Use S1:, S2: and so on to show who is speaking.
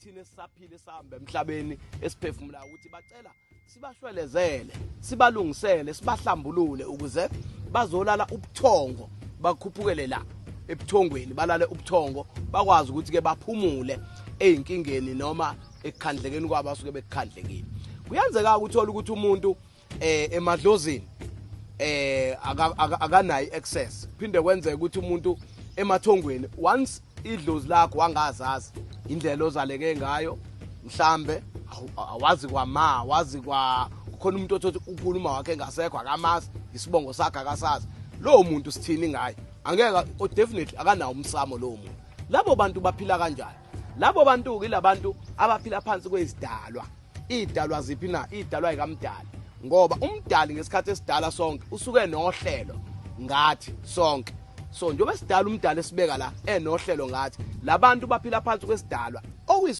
S1: Kithina esisaphile sihamba emhlabeni esiphefumulayo ukuthi bacela sibashwelezele, sibalungisele, sibahlambulule ukuze bazolala ubuthongo, bakhuphukele la ebuthongweni, balale ubuthongo, bakwazi ukuthi ke baphumule ezinkingeni noma ekukhandlekeni kwabo asuke bekukhandlekile. Kuyenzeka ukuthola ukuthi umuntu emadlozini akanayo access. Phinde kwenzeke ukuthi umuntu emathongweni, once idlozi lakho wangazazi indlela ozaleke ngayo, mhlambe awazi kwama, wazi kwa khona umuntu othothi ukhuluma wakhe engasekho, akamazi isibongo sakhe, akasazi lowo muntu, sithini ngaye? Angeke, definitely akanawo umsamo lowo muntu. Labo bantu baphila kanjani? Labo bantu ke labantu abaphila phansi kwezidalwa. Idalwa ziphi na? Idalwa ikamdali, ngoba umdali ngesikhathi esidala sonke usuke nohlelo ngathi sonke. So njengoba sidala umdali esibeka la enohlelo ngathi, labantu baphila phansi kwesidalwa.